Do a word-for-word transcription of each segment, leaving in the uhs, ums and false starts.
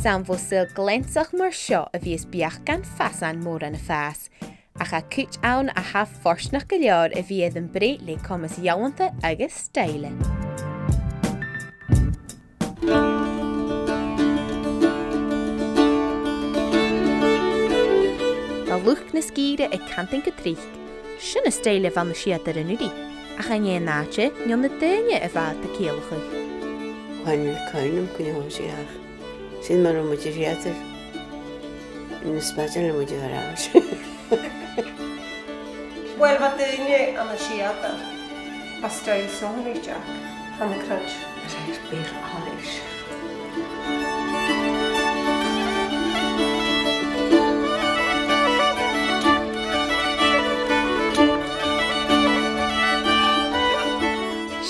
'S ann bho shaoghal gleansach mar seo a bhios beachdan fasan mòran a' fàs, ach tha cuid ann a tha fortanach gu leòr a bhith air am breith le comas ealanta agus stoidhle. Bha luchd na sgìre a' cantainn gu tric, sin an stoidhle a bh' ann an siud air an uiridh, ach an e an àite no na daoine a bha iad a' ciallachadh? Chan eil cuimhn' agam cuin a thòisich e, ach sin mar a bha muid a' sireadh na spaideil, bha muid a' faireachdainn. Uill, bha daoine ann an sireadh, bha stoidhle sònraichte, tha mi a' creids'. Rud beag aithris.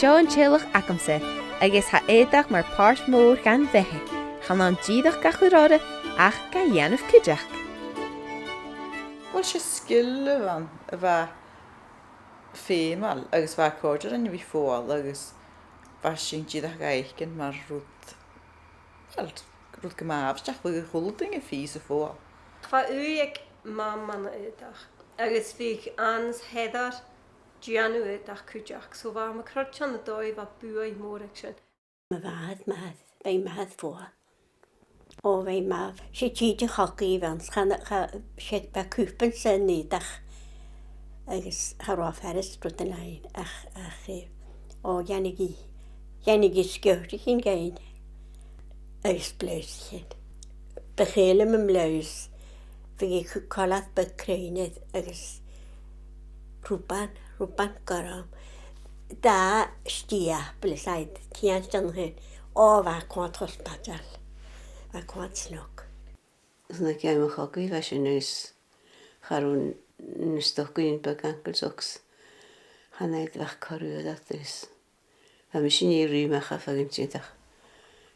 Seo an teaghlach agamsa, agus tha aodach mar phàirt mòr dhen bheatha. Chan ann dìreach ga chur orra, ach ga dhèanamh cuideachd. Uill, 's e sgil a bh' ann a bha feumail, agus bha e a' còrdadh rinn a bhith a' fuaigheal, agus bha sinn dìreach ga fhaicinn mar rud, uill, rud gu math àbhaisteach, bha a h-uile duine a' fighe 's a' fuaigheal. Bha ùidh aig Mam ann an aodach, agus bhiodh Anna 's Heather a' dèanamh aodach cuideachd, so bha mi a' creidsinn ann an dòigh bha buaidh mòr aig sin. Mo mhàthair, màthair, bha i math air fuaigheal. Ò, bha i math, 's e tìde chogaidh a bh' ann, 's chan, cha, 's e, bha cupan san aodach, agus cha robh e furasta rudan fhaighinn, ach, ach, eh, ò, dhèanadh i, dhèanadh i sgiortaichean dhuinn, agus blùsaichean. Bu chaomh leam am blùs, bhiodh i a' cur collar beag cruinn air agus rùban, rùban gorm. Dà stiapall is iad ceangailte an sin. Ò, bha e a' coimhead cho spaideil. Bha e a' coimhead snog. Is nuair a chaidh mo chogadh, bha sin is cha robh na stocainnean beaga, ankle socks. Chan fhaigheadh iad a-mach corra uair agus bha mise an dèidh ruith a-mach a' faighinn tiotal.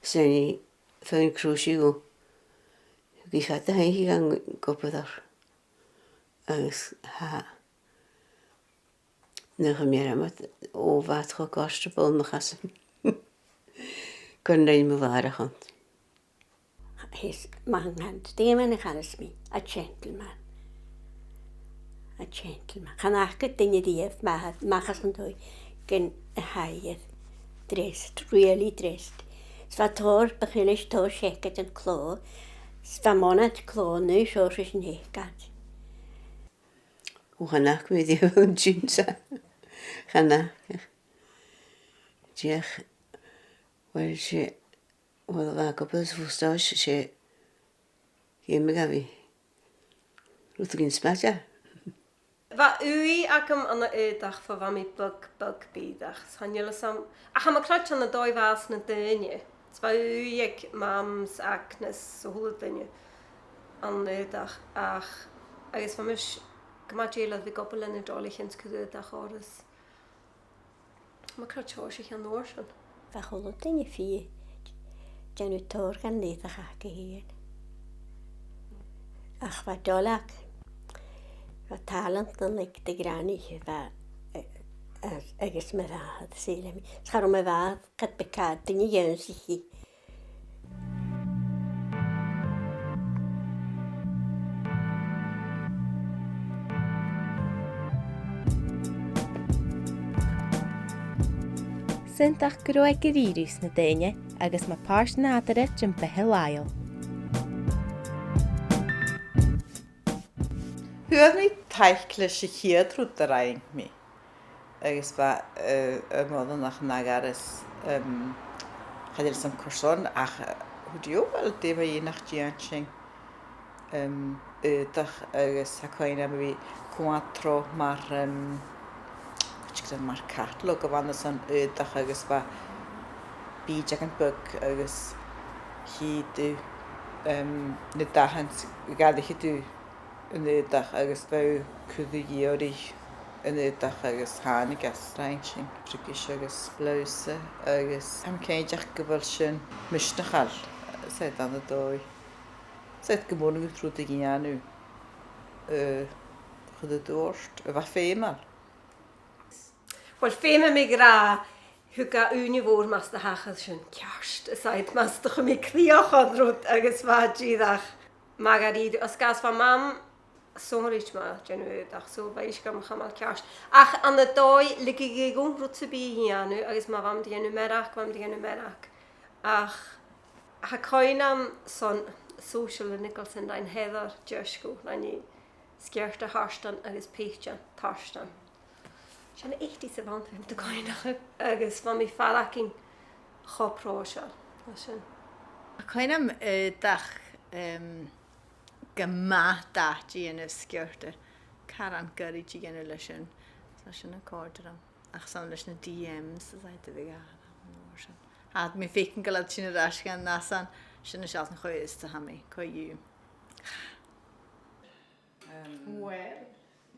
Sin a' faighinn crùise gu, gu fada, tha i gan gobair. Agus tha, nuair a chuir mi orm iad, ò, bha iad cho comfortable, mo chasan. Gun rinn mo mhàthair a' choimhead. Is, ma tha an cant, dè mar a chanas mi, a gentleman. A gentleman. Chan fhaca duine riamh, ma tha, ma chas an dòigh, gun a tha iad dressed, really dressed. 'S bha tòrr, bu chaomh leis tòrr seacaid an clò, 's bha mòran clò an aon seòrsa 's an t-seacaid. Ò, chan fhaca mi riamh an jeans. Chan fhaca. Dìreach, uill, 's e, uill, bha e ag obair sa phostàis, 's e, dh'fheumadh e bhith rudeigin spaideil. Bha ùidh agam ann an aodach bho bha mi beag, beag bìodach. Chan eil fhios agam, ach tha mi a' creidsinn ann an dòigh bha e anns na daoine. 'S bha ùidh aig Mam 's Agnes 's a h-uile duine ann an aodach, ach, agus bha mise gu math dèidheil air a bhith ag obair leis na dòighean sin 's cur aodach orra is tha mi a' creidsinn gur e sin an uair sin. Bha a h-uile duine a' fighe, dèanamh tòrr dhen aodach aca fhèin. Ach bha Dolag, bha tàlant ann aig do ghranaidh, bha, eh, eh, agus mo mhàthair, saoil leam. 'S cha robh mo mhàthair, cad bu chòir duine dh'ionnsaich i. Sunndach gu robh e gu rìribh sna daoine agus mar phàirt nàdarra den bheatha làitheil. Fhuair mi taic leis a' chiad rud a rinn mi. Agus bha, eh, am moladh nach, nach eil fhios, em, chan eil fhios agam carson, ach, eh, thuirt i, "Ò, uill, dè mu dheidhinn nach dèan sinn, em, aodach," agus tha cuimhn' agam a bhith a' coimhead tro mar, em, cuideigin mar catalog a bh' ann airson aodach agus bha bìdeagan beag agus chì thu, em, na dathan, dh'fhairich thu an aodach agus bha thu a' cur gu ìre an aodach agus thàinig e às, rinn sinn trioblaid agus blùsa agus tha mi cinnteach gu bheil sin misneachail, saoil, ann an dòigh. Saoil, gum b' urrainn dhut rud a dhèanamh, eh, chuir thu ort, a bha feumail. Uill, feumaidh mi ràdh, Thug e ùine mhòr mus do thachair sin ceart, is iad mus do chuir mi crìoch air an rud agus bha e dìreach math dha-rìribh. Is gus bha Mam sònraichte mu dheidhinn aodach, so bha i gu math ceart. Ach ann an dòigh, leig i dhomh rud sam bith a dhèanamh, agus ma bha mi a' dèanamh mearachd, bha mi a' dèanamh mearachd. Ach tha cuimhn' agam son social a' Nicholson, rinn Heather deasg, rinn i sgiorta tartan agus peitean tartan. Sin an t-aodach a bh' ann, tha mi a' cuimhneachadh, agus bha mi a' faireachdainn cho pròiseil leis sin. Tha cuimhn' agam, eh, aodach, em, gu math dathte a dhèanamh sgiorta. Caran goirid a dhèanamh leis sin. Tha sin a' còrdadh rium. Ach 's ann leis na D Ms a tha iad a' dol an uair sin. Tha mi a' faicinn gu bheil iad sin air ais dhan fhasan, sin a tha seo an chaoi is tha mi, co-dhiù. Em, well,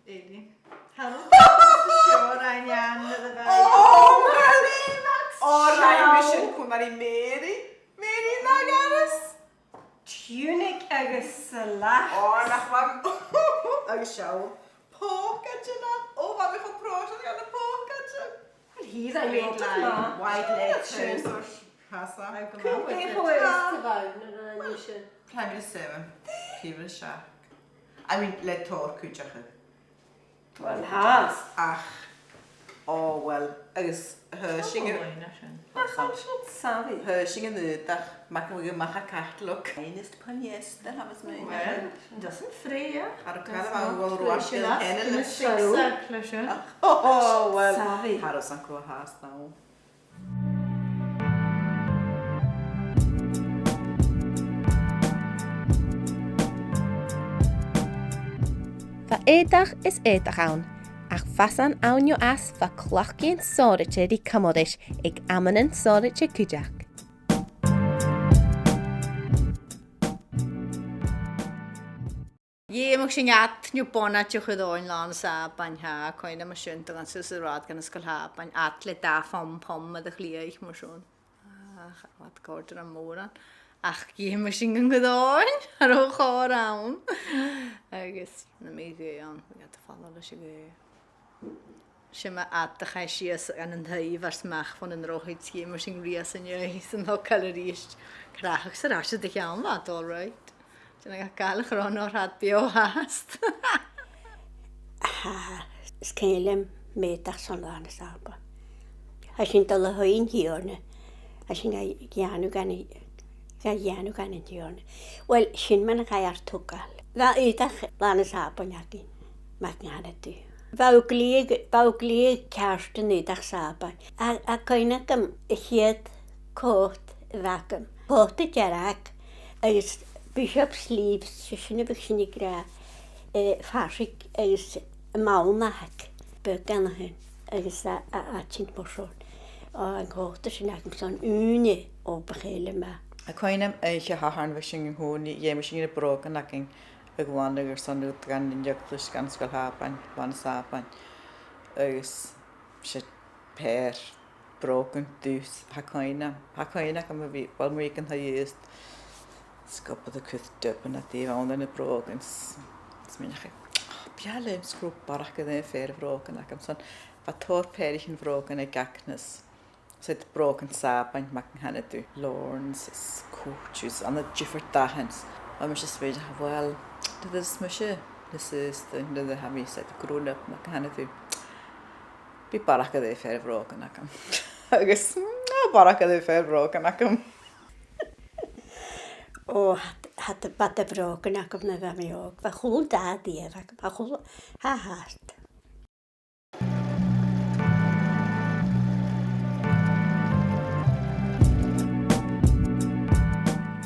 Eilidh. Hello. Seo rinn Anna a bha. Oh, Mary! Oh, rinn mi sin còmhla ri Mary. Mary na garas. Tunic agus slacks. Oh, nach math. Agus seall. Pòcaidean. Oh, bha mi cho pròiseil dha na pòcaidean. Well, he's a great line. Wide leg trousers. Has that? Cò mheud a bh' ann an uair sin? Chan eil fhios agam. Fichead 's a seachd. I mean, le tòrr cuideachaidh. Well, tha. Ach, oh, well, agus thòisich, ach, tha sin savvy. Thòisich an aodach, mar gum biodh, a-mach à catalog. Finest polyester, tha mi a' smaoineachadh. Well, it doesn't fray, yeah. Ar a' call a bha a' dol ruasgan teine le six. Ach, oh, well. Savvy. Tha e ro fhasa an-dràsta. Bha aodach is aodach ann, ach fasan ann no às, bha cleachdaidhean sònraichte ri cumail ris aig amannan sònraichte cuideachd. Dh'fheumadh sinn ad no bonaid a chur oirnn làn Sàbaid, tha cuimhn' agam air sin, a' dol suas an rathad gun an sgoil Shàbaid, ad le dà phom-pom air a' chlèibh mar sin. Ach, bha e a' còrdadh rium mòran. Ach dh'fheumadh sinn an cur oirnn, cha robh còir ann. Agus nam biodh gaoth ann, bhiodh iad a' falbh leis a' ghaoth. Sin mar ad a chaidh sìos dhan an taigh, bha smachd bhon an drochaid, dh'fheumadh sinn ruith às an dèidh 's an togail a-rithist. Crathadh-sa air ais air do cheann, bha iad all right. Sin a' gabhail a' chrann air fad beò fhathast. Tha, is caomh leam m' aodach son làn Sàbaid. Tha sinn a' dol a thaigh an Tighearna. Tha sinn ga dhèanamh dhan, ga dhèanamh dhan an Tighearna. Well, sin mar a chaidh ar togail. Bha aodach làn Sàbaid againn, mar a chanadh tu. Bha e glè, bha e glè cheart an aodach Sàbaid. A, tha cuimhn' agam a' chiad còta a bh' agam. Còta dearg agus bishop sleeves, 's e sin a bhiodh sinn ag ràdh, eh, farsaing agus am ballnachadh beagan a tha sin agus a, a, a' tighinn mar sin. Ò, an còta sin agam son ùine, ò, bu chaomh leam e. Tha cuimhn' agam oidhche Shathairne bha sinn an-còmhnaidh, dh'fheumadh sinn na brògan againn a ghlanadh airson a dhol dhan an eaglais, dhan sgoil Shàbaid, làn Sàbaid. Agus 's e paidhir brògan dubh, tha cuimhn' agam, tha cuimhn' agam a bhith, bhuel, mu dheidhinn taigh-òsta, 's gum biodh tu a' cur dubh ann an taobh ann air na brògan, 's, 's mi a' smaoineachadh, "Ò, b' fheàrr leam 's gun robh barrachd air aon phaidhir bhrògan agam." Son, bha tòrr paidhrichean bhrògan aig Agnes. 'S iad brògan Sàbaid, mar a chanadh tu, laurens is coaches, ann an diofar dathan. Bha mise a' smaoineachadh, well, nuair a tha mise nas aosta, nuair a tha mi, 's iad grown up, mar a chanadh tu. Bidh barrachd air aon phaidhir bhrògan agam. Agus, no, barrachd air aon phaidhir bhrògan agam. Ò, tha, tha, bha de bhrògan agam nuair a bha mi òg. Bha a h-uile dad iad agam, bha a h-uile, tha, tha.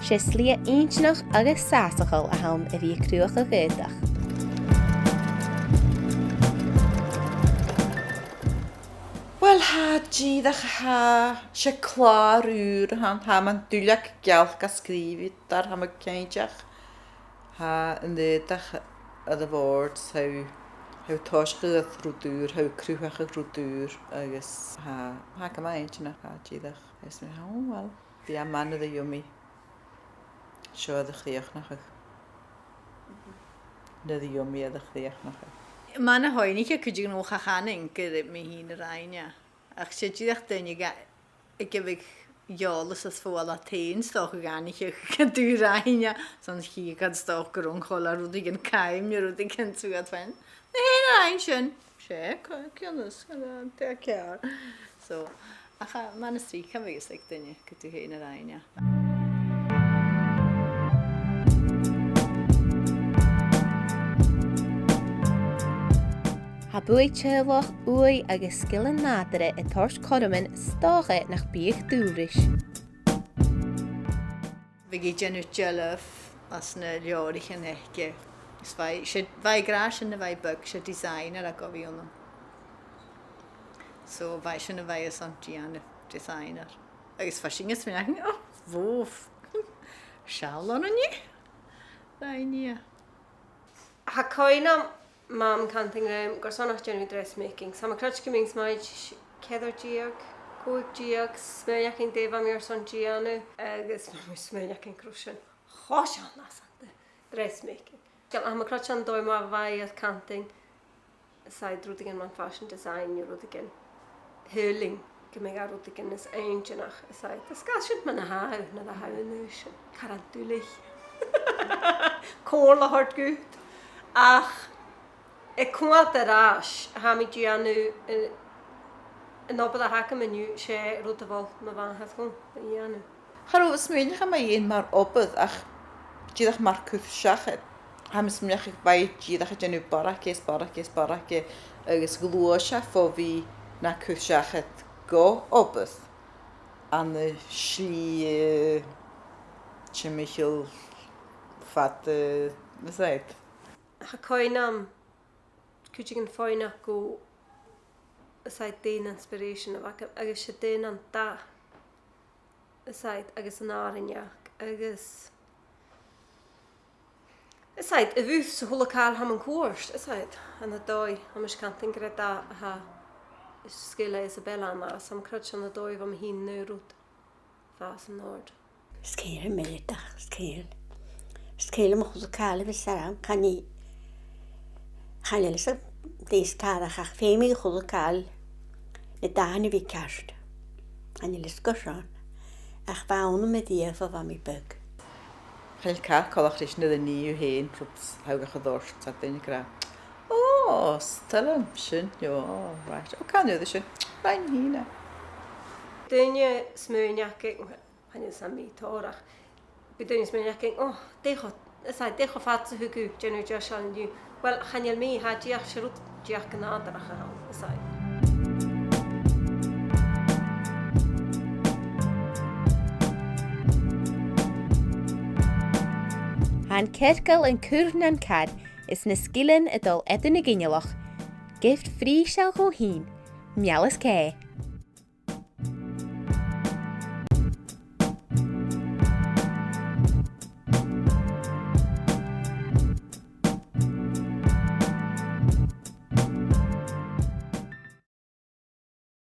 'S e slighe inntinneach agus sàsachail a th' ann a bhith a' cruthachadh aodach. Uill, tha, dìreach, tha, 's e clàr ùr a th' ann, tha mi an duilleag geal ga sgrìobhadh air, tha mi cinnteach. Tha an t-aodach air a' bhòrd, tha, tha thu a' tòiseachadh rud ùr, tha thu a' cruthachadh rud ùr, agus tha, tha e gu math inntinneach, tha, dìreach. Is mi, ò, uill, bidh e math nuair a gheibh mi seo air a chrìochnachadh. Nuair a gheibh mi air a chrìochnachadh. Mar a chuimhnich cuideigin, ò, cha chanainn gur e mi fhìn a rinn e. Ach 's e dìreach daoine ga-, aig a bheil eòlas às fodha leat fhèin, 's dòcha, a dh'aithnicheas an dùbhlan, 's an t-sìde, 's dòcha gun robh e a' dol a rudeigin, cuimhne rudeigin, 's tu a' faighinn. Na h-aon rud sin. 'S e, co-, cionnas, cionnas, tha e ceàrr. So, ach, a, mar as trice, cha bhi fhios aig duine gu dè tha e a' ràdh. Tha buaidh teaghlaich, ùidh agus sgilean nàdarra a' toirt cothroman 's dòcha nach biodh dùil ris. Bhiodh i a' dèanamh dealbh às na leabhraichean aice. Is bha i, 's e, bha i ag ràdh sin nuair a bha i beag, 's e designer a bh' ann. So bha i sin a bha i airson dèanamh, designer. Agus bha sinn a' smaoineachadh, o, bhobh. Seall oirnn i. Rinn i e. Tha cuimhne agam Mam a' cantainn rium gur sona a bha i a' dèanamh dressmaking. Tha mi a' creidsinn gum bithinn a' smaoineachadh ceithir deug, còig deug, smaoineachadh dè bha mi airson dèanamh, agus bha mi a' smaoineachadh gun robh sin cho sean-fhasanta, dressmaking. Tha mi a' creidsinn an dòigh mar a bha i a' cantainn, 's e rudeigin mar fashion design no rudeigin. Shaoil mi gum biodh e rudeigin nas inntinniche, 's e, is gu bheil sin mar a tha, nuair a tha thu an aois sin. Caran duilich. Còir a thoirt dhut. Ach, a' coimhead air ais, tha mi a' dèanamh, eh, an obair a th' agam an-diugh, 's e rud a mhol mo mhàthair dhomh a dhèanamh. Cha robh mi a' smaoineachadh mu dheidhinn mar obair ach dìreach mar chur-seachad. Tha mi a' smaoineachadh gun robh i dìreach a' dèanamh barrachd is barrachd is barrachd agus ghluais e bho bhith na chur-seachad gu obair ann an slighe timcheall fada, is e. Tha cuimhne agam cuideigin a' faighneachd dhomh, is e, dè an inspiration a bh' agam, agus 's e daonnan dath, is e, agus an àrainneachd, agus, is e, a' bhus 's a h-uile càil a th' ann an cuairt, is e, ann an dòigh, tha mise a' cantainn gur e dath a tha sgil Isabella ann, agus tha mi a' creidsinn ann an dòigh bha mi fhìn an aon rud. Fàs an-àird. 'S caomh leam a' mhìneachadh, 's caomh. 'S caomh leam a h-uile càil a bhios orm, chan e, chan eil fhios agam dè as coireach ach feumaidh a h-uile càil na dathan a bhith ceart. Chan eil fhios gu seo, ach bha e annam a-riamh bho bha mi beag. Chan eil càil coltach ris nuair a nì thu fhèin rud a tha thu a' dol a dhèanamh, tha daoine ag ràdh, "Ò, 's toil leam sin," no, "Ò, right, ò, chan eil sin, rinn mi fhìn e." Daoine a' smaoineachadh, chan eil fhios agam, mi tòrr, ach bidh daoine a' smaoineachadh, "Ò, dè cho, is e, dè cho fada 's a thug thu dèanamh deiseil an-diugh?" Uill, chan eil mi, tha dìreach, 's e rud dìreach gu nàdarrach a th' ann, is e. Tha an cearcall an cur nan car is na sgilean a' dol eadar na ginealach, gift prìseil dhomh fhìn, meal is cè.